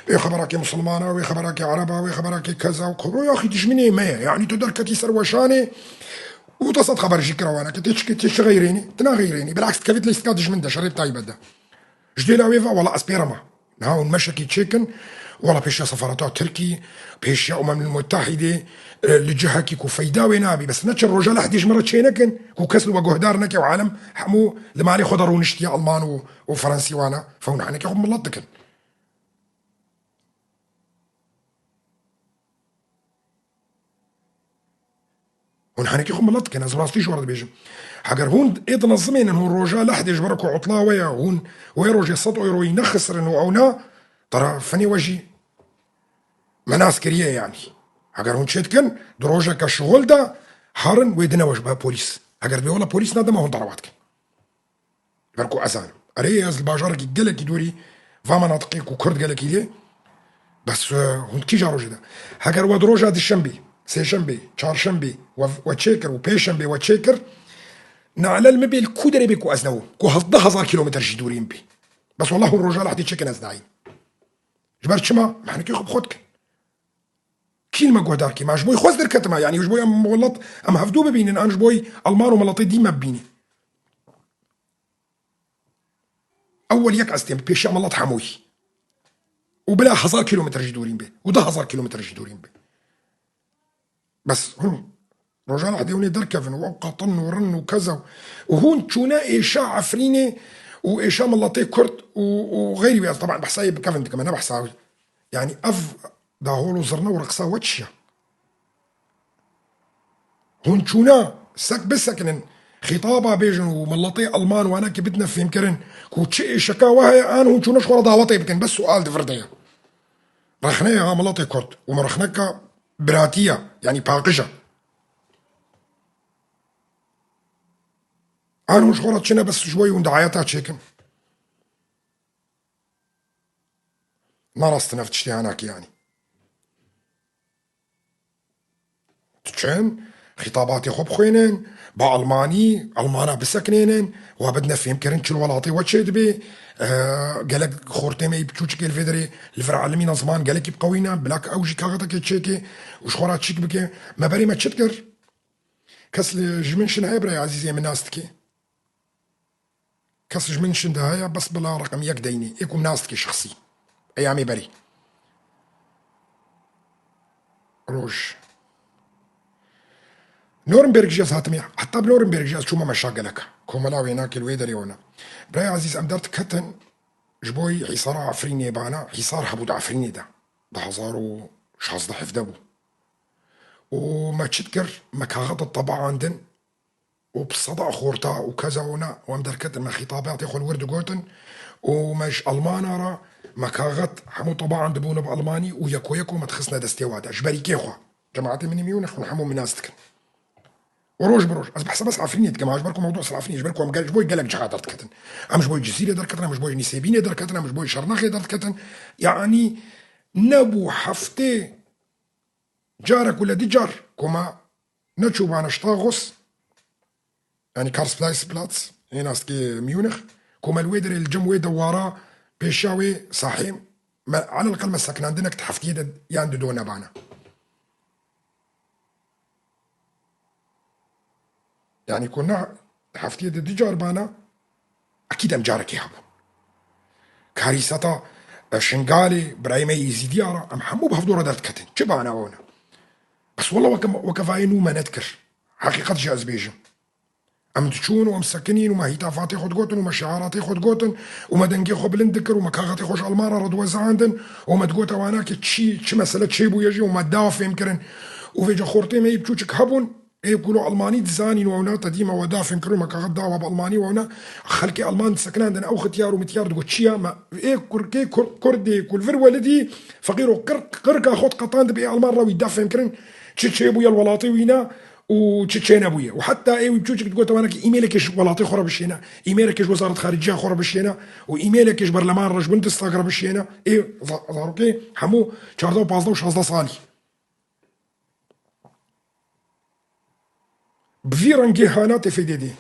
Wê xeberakê misilmana, wê xeberakê ereba, wê xeberakê keza û kuro yaxî dijminê me ye. Yanî tu derketî ser weşanê û te sed xeber jî kira wana ke tê çi, tê çi xeyrênî, tu naxeyrênî. Bilaks dikevî di lîstika dijmin de, şerê bi taybet de. Ji dêla wê ve, wela ez pê re me. Niha hûn meşekî çêkin, wela pêşiya sefareta Tirkî, pêşiya Umemil Mutehîdê, e, li cihekî ku feyda wê nabî. Bes neçin roja lehdê ji min re çênekin, ku kes li we guhdar neke û alem hemû li malê xwe de rûniştiye Alman û, û Fransî wana. Fe hûn henekê xwe milet dikin. Hûn henekî xwe milet dikin, ez rastî ji we re dibêjim. Heger hûn ê dinezimênin, hûn roja lehdê ji ber ku utla we ye, hûn wê rojê sed euroyî nexisirin û ew na, tara finê we jî me nas kiriye yanî. Heger hûn çêdikin, di rojeke şixul de herin wê dine we ji ber polîs. Heger dibê wela polîs nadema hûn derewa dikin. Ber ku ez zanim. Erê, ez li bajarekî gelekî dûrî va menatiqê ku Kurd gelekî lê. Bes, e, hûn kîja rojê de. Heger we di roja dişembê, sêşembê, çarşembê we, we çêkir û pêşembê we çêkir, nale li min bê li ku derê bê ku ez newim. Ku hevdeh hezar kîlometre jî dûrî min bê. Bes wallah hûn roja lehdê çêkin ez nayîm. Ji ber çima? Mehnekê xwe bi xwe dikin. Kî li me guhdar kî? Me ji bo xwe derketime, yanî ji bo em welat, em hevdû bibînin, an ji bo Alman û miletê dî me bibînin. Ewel yek ez têm pêşiya milet hemûyî. Û bila hezar kîlometre jî dûrîn be. Û deh hezar kîlometre jî dûrîn be. Bes hûn Rojana Ehdê hûnê derkevin û ew qetin û rin û keza û hûn çûne êşa Efrînê û êşa miletê Kurd û, û xeyrî wê. Ez teban behsa yê bi kevin dikim, ne behsa wî. Yanî ev dahol û zirne û reqsa we çi ye? Hûn çûne sek bisekinin, xîtaba bêjin û miletê Alman wanekî bidine fêmkirin ku çi êşeka we heye, an hûn çûne ji xwe re dawetê bikin. Bes sual di vir de ye. Rexne ye ha miletê Kurd û min rexneka biratî ye, yanî paqij e. An hûn ji xwe re çine bes ji bo hûn dayeta çêkin. Narast in ev tiştê hanakî yanî. Diçin, xîtabatê xwe bixwênin, bi almanî, almana bisekinênin, wa bidine fêmkirin çi li welatê we çêdibê. E, gelek xortê me yî biçûçikê li vê derê li vir elimîna ziman gelekî bi qewî ne, bila ku ew jî kaxetekê çêkê û ji xwe re çîk bike. Me berê me çi dikir? Kes li ji min şin heye birayê ezîzê min nas dike? Kes ji min şin de heye, bes bila reqem yek deynê. Ê ku nas dike şexsî. Eyamê berî. Roj. Nuremberg jî ez hatime. Heta bi Nuremberg jî ez çûme meşa gelek. Komela wênakê li wê derê wana. Birayê ezîz, em derdiketin ji bo Hîsara Efrînê bana. Hîsar hebû di Efrînê de. Di hezar û şazdeh hevdeh bû. Û me çi dikir? Me kaxet tebaandin. û bi seda xorta û keza wana wan derketin, me xîtabatê xwe li wir digotin û me ji Almana re me kaxet hemû tebaen dibûne bi Almanî û yeko yeko me dixistine destê wa de. Ji berîkê xwe. Cemaetê min ê Miyûnix hûn hemû min nas dikin. Û roj bi roj. Ez behsa bes Efrînê dikim, ha, ji ber ku mewdû ser Efrînê, ji ber ku em gel-, ji bo gelek ciha derdiketin. Em ji bo Cizîrê derketin, em ji bo Nîsêbînê derketin, em ji bo Şernexê derdiketin. Yanî nebû heftê carek û le di car ku me neçûbane Stachus, yanî Karlsplatz, ê nas dike Munich, ku me li wê derê li cem wê dewara pêşiya wê sahê me, elel qel me sekinandinek di heftiyê de yan di do nebane. Yanî ku ne heftiyê de du car bana, ekîd em carekê hebûn. Karîseta, e, Şingalê, birayê me Êzîdiya re, em hemû bi hevdû re derdiketin. Çi bana wana? Bes wela weke, weke vayê nû me nedikir. Heqîqet jî ez bêjim. Em diçûn û em sekinîn û me hîtafatê xwe digotin û me şiaratê xwe digotin û me dengê xwe bilind dikir û me kaxetê xwe ji Alman re re diwezandin û me digote wana ki çi, çi mesele çêbûye jî û me da fêmkirin. Û vêca xortê me yî biçûçik hebûn, ê ku li Almanî dizanîn û ewna te dî me we da fêmkirin û me kaxet dawa bi Almanî û ewna xelkê Alman disekinandin ew xitiyar û mitiyar digot çi ya me ê kurkê kur-, kurdê ku li vir welidî feqîr û qir-, qirka xwe diqetandibê ê Alman re wî da fêmkirin çi çêbûye li welatê wî ne. û çi çênebûye. Û heta ê wî biçûçik digote wana ki îmêlekê ji welatê xwe re bişêne, îmêlekê ji Wezaret Xariciya xwe re bişêne û îmêlekê ji berleman re, ji Bundestag re bişêne. Ê za-, zarokê hemû çardeh û pazdeh û şazdeh salî. Bi vî rengê hana tê fêdê dê.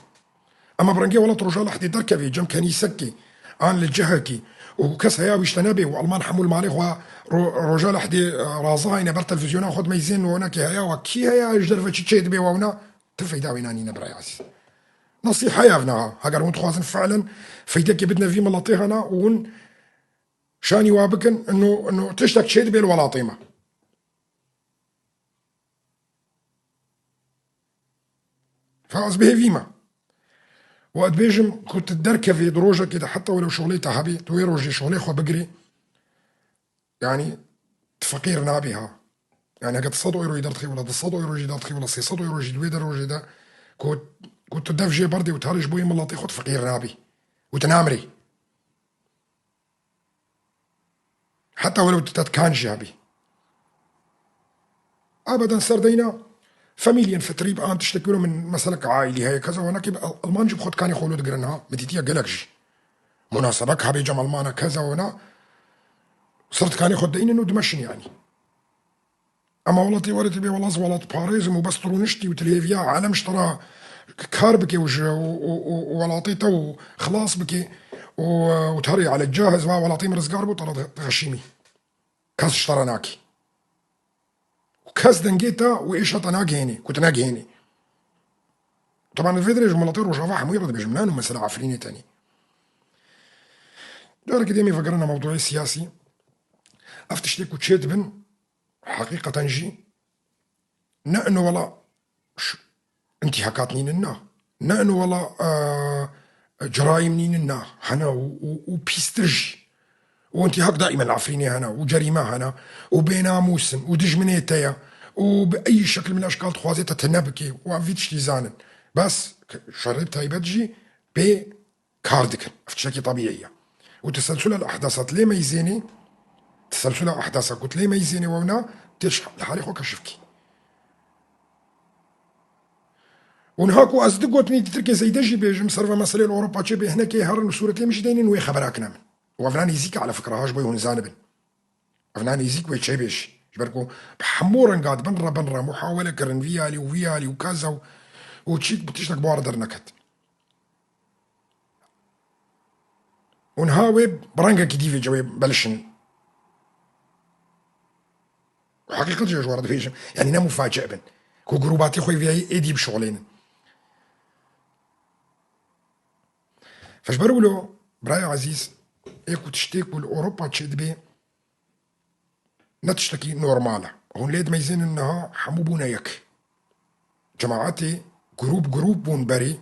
Ema bi rengê welat Rojhilata Ehdê derkevê cem kenîsekê, an li cihekî û kes heya wî ji te nebê û Alman hemû li malê xwe ro-, Rojhilata Ehdê, e, razihayne ber televîzyona xwe dimeyzên û hinekî heya we kî heye, ji derve çi çêdibe û ewna, ti feyda wê nanîne birayê ezîz. Nesî heye ev niha. Heger hûn dixwazin fiilen feydekê bidine vî miletê hene û hûn şanî wa bikin, ino, ino tiştek çêdibe li welatê me. Fa ez bihêvî me. Û ez dibêjim ku tu derkevî di rojekê de heta welew şolê te hebî, tu wê rojê şolê xwe bigirî. Yanî tu feqîr nabî ha. Yanî heke tu sed euro jî derdixî wela, du sed euro jî derdixî wela, sê sed euro jî di wê de rojê de ku, ku tu dev jê berdê û tu herê ji bo yê miletê xwe tu feqîr nabî. Û tu namirî. Heta welew tu te dikan jî hebî. Ebeden serdeyna Familienbetrieb an tiştek wilo min meselek aîlî heye. Keza wana ki Al-, Alman jî bi xwe dikanê xwe wilo digirin ha. Min dîtiye gelek jî. Munasebek hebê cem Almana keza wana ser dikanê xwe deynin û dimeşin yanî. Ema welatê were tê bê welat, welat parêzim û bes tu rûniştî û tu li hêviya alem ji te re kar bike û ji, û, û, û, û welatê te û xilas bike û, û tu herî ele cahê ez va welatê min rizgar bû, te re dixeşîmî. Kes ji te re nakî. Û Kes dengê te û êşa te nagihênê, ku tu negihênê. Teban li vê dirê ji welatê Rojava hemûyê re dibêjim, ne û mesela Efrînê tenê. Careke dê em ê vegerine mewdûyê siyasî. Ev tiştê ku çêdibin, heqîqeten jî ne ino wela ş-, intîhakat nînin na. Ne ino wela, e, cerayim nînin na. Hene û, û, û pîstir jî. Û intîhak daîmen li Efrînê hene û cerîme hene û bênamûs in û dijminê te ye û bi eyî şekil min eşkal dixwaze te tune bike û em vî tiştî zanin. Bes şerê taybet jî pê kar dikin. Ev tiştekî tebîî ye. Û teselsula ehdasa tu lê meyzênê, teselsula ehdasa ku tu lê meyzênê wewna tê ji li halê xwe keşif kî. Û niha ku ez di gotinî di Tirkê zeyde jî bêjim, ser ve meselê li Ewropa çê bê hinekê herin û sûretê min jî deynin wê xebera kine min. Û evna nêzîk e, ala fikra ha ji bo hûn zanibin. Evna nêzîk wê çê bê jî. Ji ber ku bi hemû renga dibin re bin re muhawele kirin, vî alî û vî alî û kaza û, û çîk bi tiştek bi wa re derneket. Û niha wê bi rengekî dî vê cewê belişin. Heqîqet jî ji we re dibêjim. Yanî ne muface bin. Ku grûbatê xwe viyayî êdî bişixulênin. Fe ji ber wilo, birayê ezîz, ê ku tiştê ku li Ewropa çêdibe, ne tiştekî normal e. Hûn lê dimeyzênin niha hemû bûne yek. Cemaetê grûp grûp bûn berê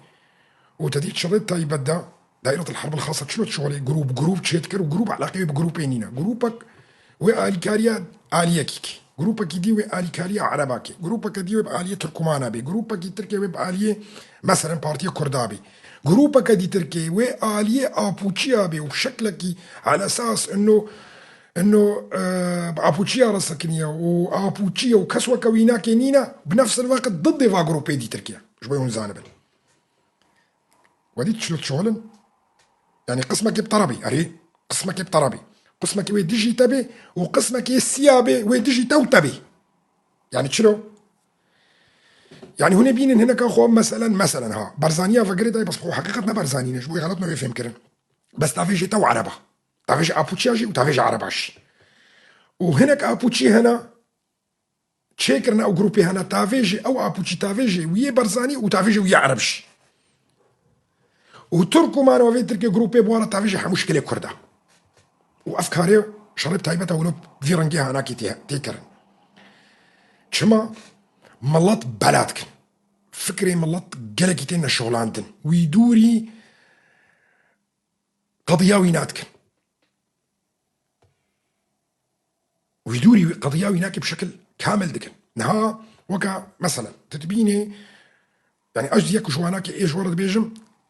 û te dît şerê taybet de Daîretil Herbil Xasa çilo şixulê grûp grûp çêdikir û grûp eleqeyê bi grûpê nîne. Grûpek wê alîkariya aliyekî kê. Grûpekî dî wê alîkariya Ereba kê. Grûpeke dî wê bi aliyê Tirkumana bê. Grûpekî Tirkê wê bi aliyê, meselen, Partiyê Kurda bê. Grûpeke dî Tirkê wê aliyê Apûçiya bê û şeklekî ala esas ino, ino, e, bi Apûçiya re sekiniye û Apûçiye û kes weke wî nakê nîne, bi nefs el-weqt diddê va grûpê dî Tirkê. Ji bo hûn zanibin. We dît çilo şixulin? Yanî qismekê bi te re bê, erê, qismekê bi te re bê. Qismekê wê dijî te bê û qismekê siya bê wê dijî te û te bê. Yanî çilo? Yanî hûn ê bînin hineka xwe, meselen, meselen ha. Barzaniya vegirê dayê, bes xwe heqîqet ne Barzanî ne, ji bo xelet navê fêhm kirin. Bes tavêjê te û Ereba. Tavêjê Apûçiya jî û tavêjê Ereba jî. Û hinek Apûçî hene, çêkirine ew grûpê hene, tavêjê ew Apûçî, tavêjê wî yê Barzanî û tavêjê wî yê Ereb jî. Û Tirkuman û vê Tirkê grûpê bi wan re tavêjê hemû şikilê Kurd e. Û ev karê şerê bi taybet e wilo vî rengê hanakê tê, tê kirin. Çima? Milet bela dikin. Fikrê milet gelekî tê neşolandin. Wî dûrî qediya wî nadikin. Wî dûrî wî qediya wî nakê bi şekil kamil dikin. Niha weke, meselen, tu dibînê, yanî ez yek ji wanakê ê ji we re dibêjim,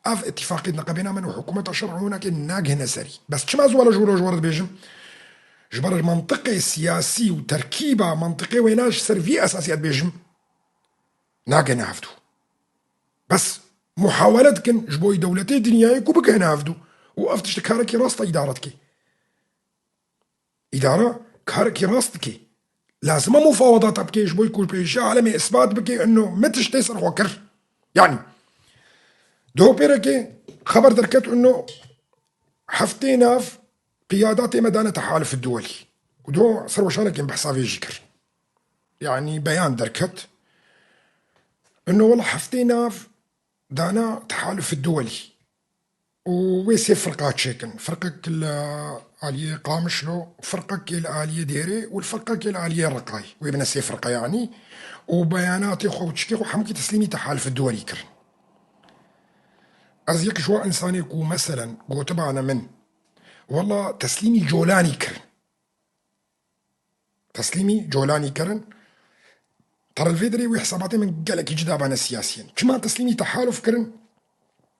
ev îtîfaqê neqebêna min û hikûmeta şer û wanakê nagihine serî. Bes çima ez wele ji wilo ji we re dibêjim? Ji ber mantiqê siyasî û terkîba mantiqê wêna ji ser vî esasî ez dibêjim, nagihine hevdû. Bes muhawele dikin ji bo dewletê dinyayê ku bigihine hevdû. Û ev tişt karekî rast e îdare dike. Îdare karekî rast dike. Lazim e mufawedata bike ji bo ku pêşiya alemê isbat bike ino me tiştê ser xwe kir. Yanî, doh pêrekê xeber derket ino heftê nav qiyadatê me dane tehaluf duwelî. Û do serweşanekê min behsa vê jî kir. Yanî beyan derket. Ino wela heftê nav dana tehaluf duwelî. Û wê sê firqa çêkin. Firqek li aliyê Qamişlo, firqekê li aliyê Dêrê û firqekê li aliyê Reqayê. Wê bine sê firqe yanî. Û beyanatê xwe û çikê xwe hemûkî teslîmî tehaluf duwelî kirin. Ez yek ji wa însanê ku meselen gotibane min, wela teslîmî Colanî kirin. Teslîmî Colanî kirin. Teril vê dirê wê hesabatê min gelekî cida bane siyasiyên. Çima teslîmî tehaluf kirin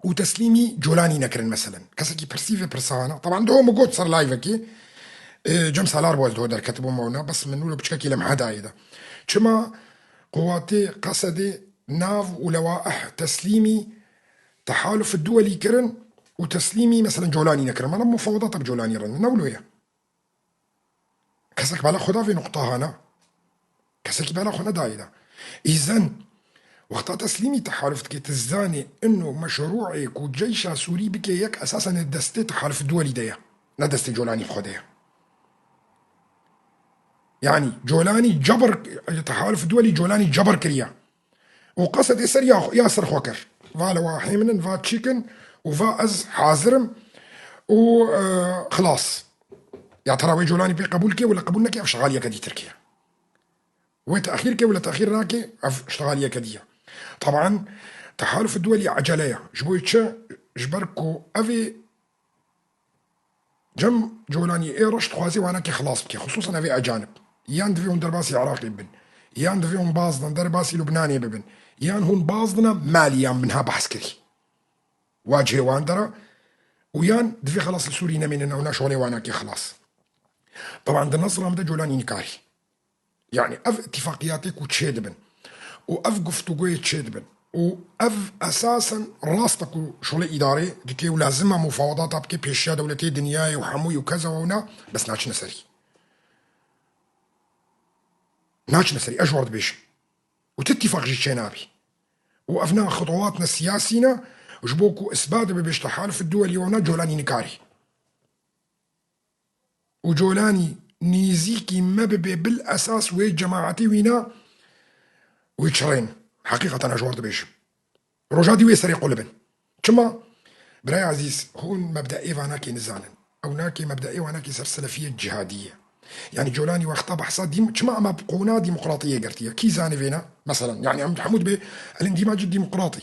û teslîmî Colanî nekirin meselen? Kesekî pirsî vê pirsa hana. Taban doho min got ser live-ekê, e, cem salar bû ez doho derketibûm wewna, bes min wilo piçkekî lemhe dayê de. Çima quwatê Qesedê nav û lewaih teslîmî tehaluf duwelî kirin û teslîmî meselen Colanî nekirin? Mana mufawedata bi Colanî re ne wilo ye. Kesek bala xwe da vê nuqta hana. Kesekî bala xwe nedayê da. Îzen, wexta teslîmî tehaluf dike, tu zanê ino meşrûê ku ceyşa Sûrî bike yek esasen di destê tehaluf duwelî de ye. Ne destê Colanî xwe de ye. Yanî Colanî cebir, tehaluf duwelî Colanî cebir kiriye. Û qesedê ser ya, ya ser xwe kir. Va li wa hêminin, va çîkin û va ez hazir im û, e, xilas. Ya tera wê Colanî pê qebûl ke wila qebûl neke, ev şixaliyeke dî Tirkiye. Wê texîr ke wila texîr nake, ev şixaliyeke dî ye. Taban, tehaluf duwelî ecele ye. Ji bo çi? Ji ber ku ev ê Cem Colanî ê reş dixwaze wanakê xilas bike, xisûsan ev ê ecanib. Yan divê hûn derbasî Iraqê bibin, yan divê hûn bazdin derbasî Lubnanê bibin, yan hûn bazdina Malî yan binha behs kirî. Wa cihê wan dera û yan divê xelas li Sûrî nemênin ew na şolê wanakê xilas. Taban di nesra min de Colanî nikarî. Yanî ev îtîfaqiyatê ku çêdibin û ev guftûgoyê çêdibin û ev esasen rast e ku şolê îdarê dike û lazim e mufawedata bike pêşiya dewletê dinyayê û hemûyî û keza wewna, bes naçine serî. Naçine serî, ez ji we re dibêjim. Û ti îtîfaq jî çênabî. Û ev na xitwatine siyasî ne, ji bo ku isbat bibe ji tehaluf duwelî wewna Colanî nikarî. û Colanî nêzîkî me bibe bil esas wê cemaetê wîna wê çirên. Heqîqeten ez ji we re dibêjim. Roja dî wê serê qulibin. Çima? Birayê ezîz, hûn mebdeê vanakê nizanin. Ew nakê mebdeê wanakê ser selefiyê cihadî ye. Yanî Colanî wexta behsa dîm-, çima em bi qona demokratiyê girtiye? Kî zanî vêna? Meselen, yanî em hemû dibê el-îndîmac demokratî.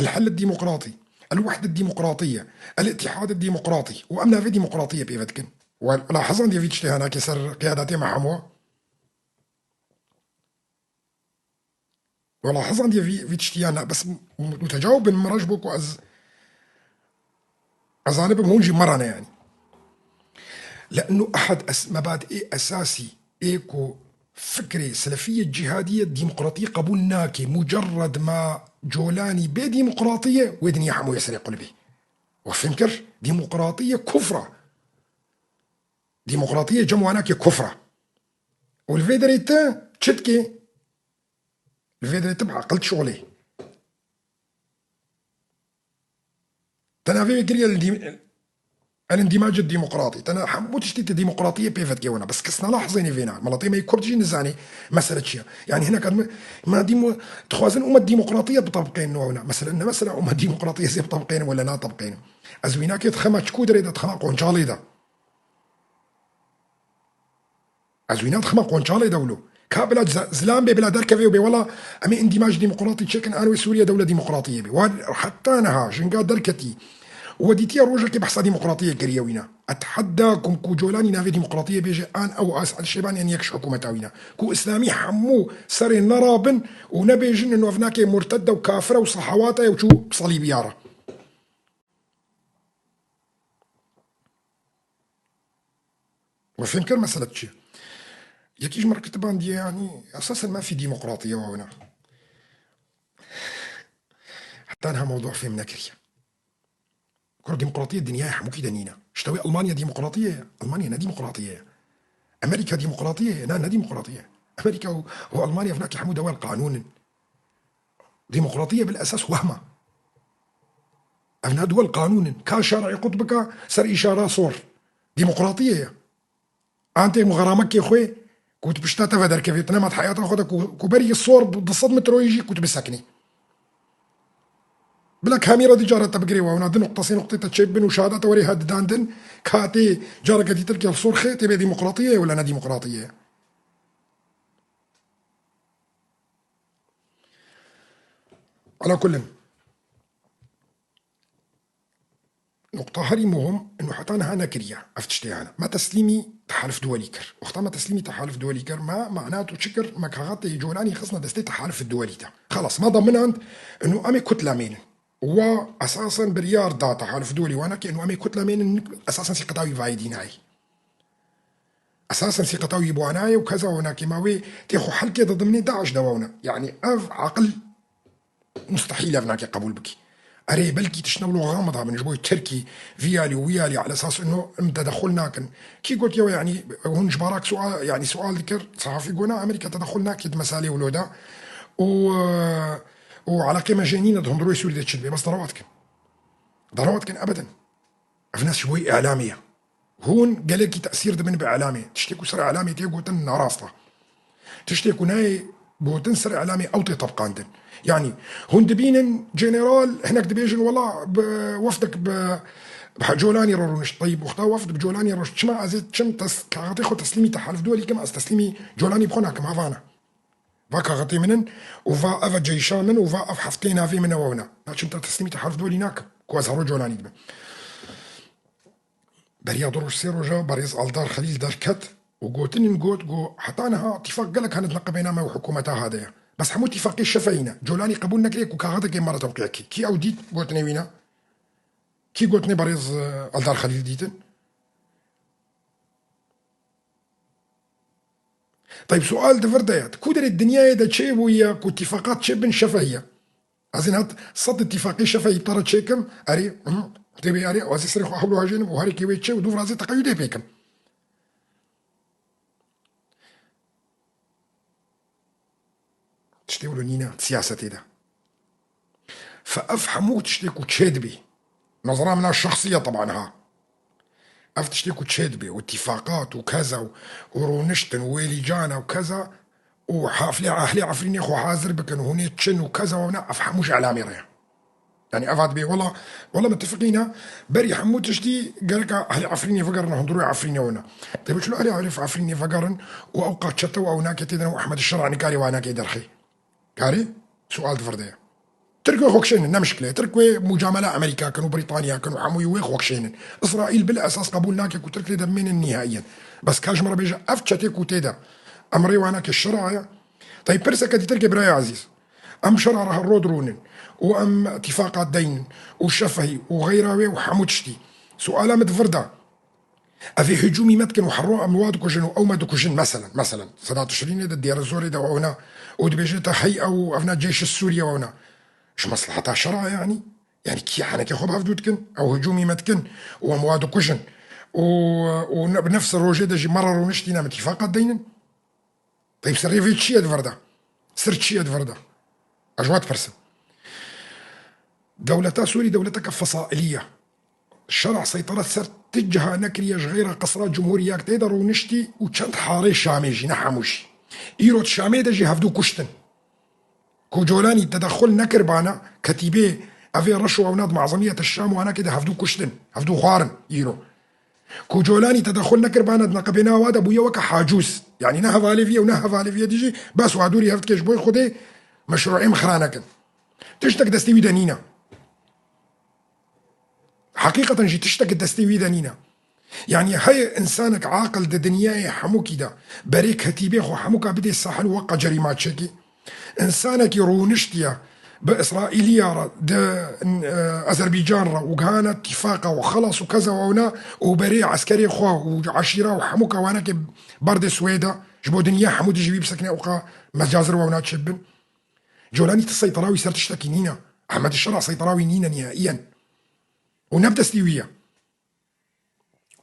الحل الديمقراطي، الوحدة الديمقراطية، الاتحاد الديمقراطي. û em navê demokratiyê pê ve dikin. We lahiz andiye vî tiştê hene ke ser qiyadatê me hemû? We lahiz andiye vî, vî tiştî ya ne? Bes mutecawib bin min re ji bo ku ez, ez zanibim hûn jî me re ne yanî. Le'nu ehad es-, mebadê esasî ê ku fikrê selefiyê cihadiyê demokratiyê qebûl nake. Mucerred ma Colanî bê demokratiyê, wê dinya hemû yê serê qulibê. We fêm kir? Demokratiyê kufra. Demokratiyê cem wanakê kufra. Û li vê derê te çi dikê? Li vê derê te bi aqil dişolê. Te navê wê kiriye el-, el-îndîmac demokratî. Te ne hemû tiştî te demokratiyê pê ve dikewine. Bes kes nalahizê nê vêna. Miletê me yê Kurd jî nizanê mesele çi ye. Yanî hinek me, ma dîmo-, dixwazin û me demokratiyê bitebiqênin wewna. Mesele ne, mesele û me demokratiyê zê bitebiqênin wele natebiqênin. Ez wînakê dixeme çi ku derê de, dixeme Qoncalê de. Ez wîna dixime Qonçalê de wilo. Ka bila z-, zilam bê, bila derkevê û bê wela em ê îndîmaj demokratî çêkin, an wê Sûriye dewlet demokratiyê bê. Wan heta niha jinga derketî. We dîtiye rojekê behsa demokratiyê kiriye wîna. Eteheddakum ku Colanî navê demokratiyê bêje, an ew Esad Şêbanî an yek ji hikûmeta wîna. Ku Îslamî hemû serê nerabin û nebêjin ino ev nake murtedde û kafire û sehawata ye û çû bi salîbiya re. We fêm kir mesele çi ye? Yekî ji min re kitibandiye, yanî esasen mafî demokratiye wawina. Heta niha mewdu fêm nekiriye. Kur demokratiye dinyayê hemûkî de nîne. Ji tewê Almanya demokratiye ye. Almanya ne demokratiye ye. Amerika demokratiye ye. Na, ne demokratiye ye. Amerika û, û Almanya vinakî hemû dewel qanûn in. Demokratiye bil esas wehma. Ev na duwel qanûn in. Ka şer'î qut bika ser îşara sor. Demokratiye ye. An tê muxeramekê xwe ku tu pişta te ve derkevê, tu nema di heyata xwe de ku, ku berî sor bi du sed metroyî jî ku tu bisekinî. Bila kamîra dî cara te bigirê wawina, di nuqta sê nuqtê te çêbibin û şehada te werê ha didandin, ka tê careke dîtir ke li sor xê tê bê demokratiye ye wala ne demokratiye ye. Ala kullin. Nuqta herî muhim, inu heta niha nekiriye. Ev tiştê hene. Me teslîmî tehalif duwelî kir. Wexta me teslîmî tehalif duwelî kir, me manat û çi kir? Me kaxetê Colanî xistine destê tehalif duwelî de. Xelas, me daminand, inu em ê kutla mênin. Wa esasen biryar da tehalif duwelî wana ke inu em ê kutla mênin, esasen sîqeta wî vayê dî nayê. Esasen sîqeta wî bi wan nayê û keza wina kê ma wê tê xwe helkê de dimnê DAIŞ de wewne. Yanî ev aqil mustehîl ev nake qebûl bikî. Erê, belkî tiştine wilo xamida bin ji bo Tirkî vî alî û wî alî ala esas ino em tedexul nakin. Kî gotiye we, yanî hûn ji barak sual, yanî sual dikir, sehafî gona Amerîka tedexul nake di meselê wilo de û, û û eleqê me jê nîne di hundirê Sûrî de çi dibe, bes derewa dikin. Derewa dikin ebeden. Ev nas ji bo îlamê ye. Hûn gelekî tesîr dibin bi elamê. Tiştê ku ser elamê tê gotin narast e. Tiştê ku nayê gotin ser elamê ew tê tebqandin. Yanî hûn dibînin general hinek dibêjin wela bi wefdek bi, bi Colanî re rûnişt. Teyîb, wexta wefd bi Colanî re çima ez ê çim tes-, kaxetê xwe teslîmî tehalifdolî kim, ez teslîmî Colanî bi xwe nakim, ha vana. Va kaxetê min in û va ev e ceyşa min û va ev heftê navê min e wewna. Naçim te teslîmî tehalifdolî nakim ku ez hero Colanî dibim. Beriya du roj, sê roja berêz Aldar Xelîl derket û gotinin got, got, heta niha tîfaq gelek hene di neqibê me û hikûmeta hade ye. Bes hemû tîfaqê şefehî ne. Colanî qebûl nekiriye ku kaxetekê me re tewqî kî. Kî ew dît gotinê wî ne? Kî gotinê berêz, e, Aldar Xelîl dîtin? Teyb, sual di vir de ye. Ku derê dinyayê de çêbûye ku tîfaqat çêbin şefehî ye? Ez ê niha sed tîfaqê şefehî bi te re çêkim, erê, mhm, tê bê erê, ez ê serê xwe hewlo hejênim û herikê wê çê û dû virazê teqeyûdê pêkim. Tiştê wilo nîne siyasetê de. Fe ev hemû tiştê ku çêdibî, nezera min a şexsî ye teban ha. Ev tiştê ku çêdibî û tîfaqat û keza û, û rûniştin û wêlîcana û keza û haflê ehlê Efrînê xwe hazir bikin û hûnê çin û keza wewna ev hemû ji elamê re ye. Yanî ev hat bê, wela, wela mitifiqîne, berî hemû tiştî gereka ehlê Efrînê vegerine hundirûyê Efrînê wina. Tê bi çilo ehlê Efrînê vegerin û ew qat çete û ew nake têdin û Ehmed Şera nikarê wa nake derxê. Karê? Sual di vir de ye. Tirk wê xwe kişênin, ne mişkile. Tirk wê mucamela Amerîka kin û Brîtanya kin û hemûyî wê xwe kişênin. Îsraîl bil esas qebûl nake ku Tirk lê de bimênin nîhaiyen. Bes ka ji min re bêje ev çetê ku tê de, em rê wa nake Şera ye. Tey pirseke dîtir ke birayê ezîz. Em Şera re her rod rûnin û em tîfaqa deynin û şefehî û xeyra wê û hemû tiştî. Suala min di vir de. Ev ê hicûmî me dikin û herro em wa dikujin û ew me dikujin, meselen, meselen, Seda Tişrînê de dêre zorê de wewna û dibêje te hey ew evna ceyşi Sûriye wewna. Ji mesleheta şera yanî? Yanî kî henekê xwe bi hevdû dikin? Ew hicûmî me dikin û em wa dikujin û, û ne, bi nefs rojê de jî me re rûniştîne em tîfaqa deynin. Teyb, serê vê çi ye di vir de? Sir çi ye di vir de? Ez ji we dipirsim. Dewleta Sûrî dewleteke fesailî ye. Şera seyteret ser ti ciha nekiriye ji xeyra qesra cumhûrî yek tê de rûniştî û çend harê Şamê jî, ne hemû jî. Îro di Şamê de jî hevdû kuştin. Ku Colanî tedexul nekiribana, ketîbê evê reş û ewnad mezemiyete Şam û anakê de hevdû kuştin, hevdû xwarin îro. Ku Colanî tedexul nekiribana di neqibêna wa de bûye weke hacûz. Yanî ne hevalê vî ye û ne hevalê vî ye dî jî bes wa dûrî hev dike ji bo Xwedê meşrûê min xira nekin. Tiştek destê wî de nîne. Heqîqeten jî tiştek destê wî de nîne. Yanî heye însanek aqil di dinyayê hemûkî de berê ketîbê xwe hemûka bidê sahil weke cerîma çekî? Însanekî rûniştiye bi Îsraîliya re di, e, Azerbaycan re û gihane tîfaqa û xelas û keza wewna û berê eskerê xwe û eşîra û hemûka wanekê berdê Swêda ji bo dinya hemû dijî wî bisekine û qa mecazir wewna çêbin. Colanî ti seytera wî ser tiştekî nîne. Ehmed Şera seytera wî nîne nihaiyen. Û ne bi destî wî ye.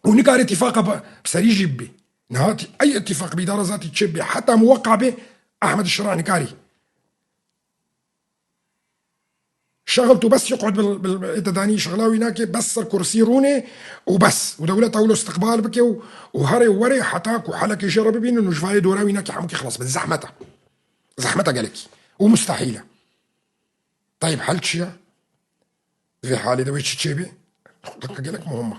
Û nikare tîfaqa bi, bi serî jî bibî. Niha tî-, ey îtîfaq bî dara zatî çi bibî. Heta muweqa bê Ehmed Şera nikarî. Şexil tu bes yuqud bil, bil, bil, ête danî şexla wî nake, bes ser kursî rûnê û bes. Û dewleta wilo istiqbal bike û, û herê werê heta ku helekê jê re bibînin û ji vayê dora wî nake hemûkî xilas bin. Zehmet e. Zehmet e gelekî. Û mustehîl e. Tayîb hel çi ye? Di vê halê de wê çi çêbê? Xulaka gelek muhim e.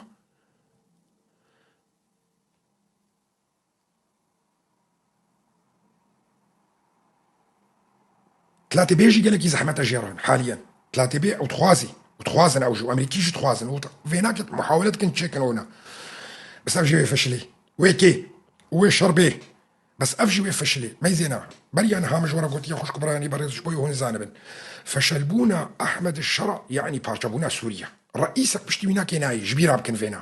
Tilatê bê jî gelekî zehmet e jê re haliyen. Tilatê bê ew dixwazî. Û dixwazin ew jî. Û Amerîkî jî dixwazin. Û vêna ke muhawelet kin çêkin ona. Bes ev jî wê feşilê. Wê kê? Wê şer bê. Bes ev jî wê feşilê. Meyzêna. Beriya niha min ji we re gotiye xwişk û birayanî berêz ji bo hûn zanibin. Feşelbûna Ehmed Şera, yanî parçebûna Sûriye. Reîsek piştî wî nake nayê. Ji bîra bikin vêna.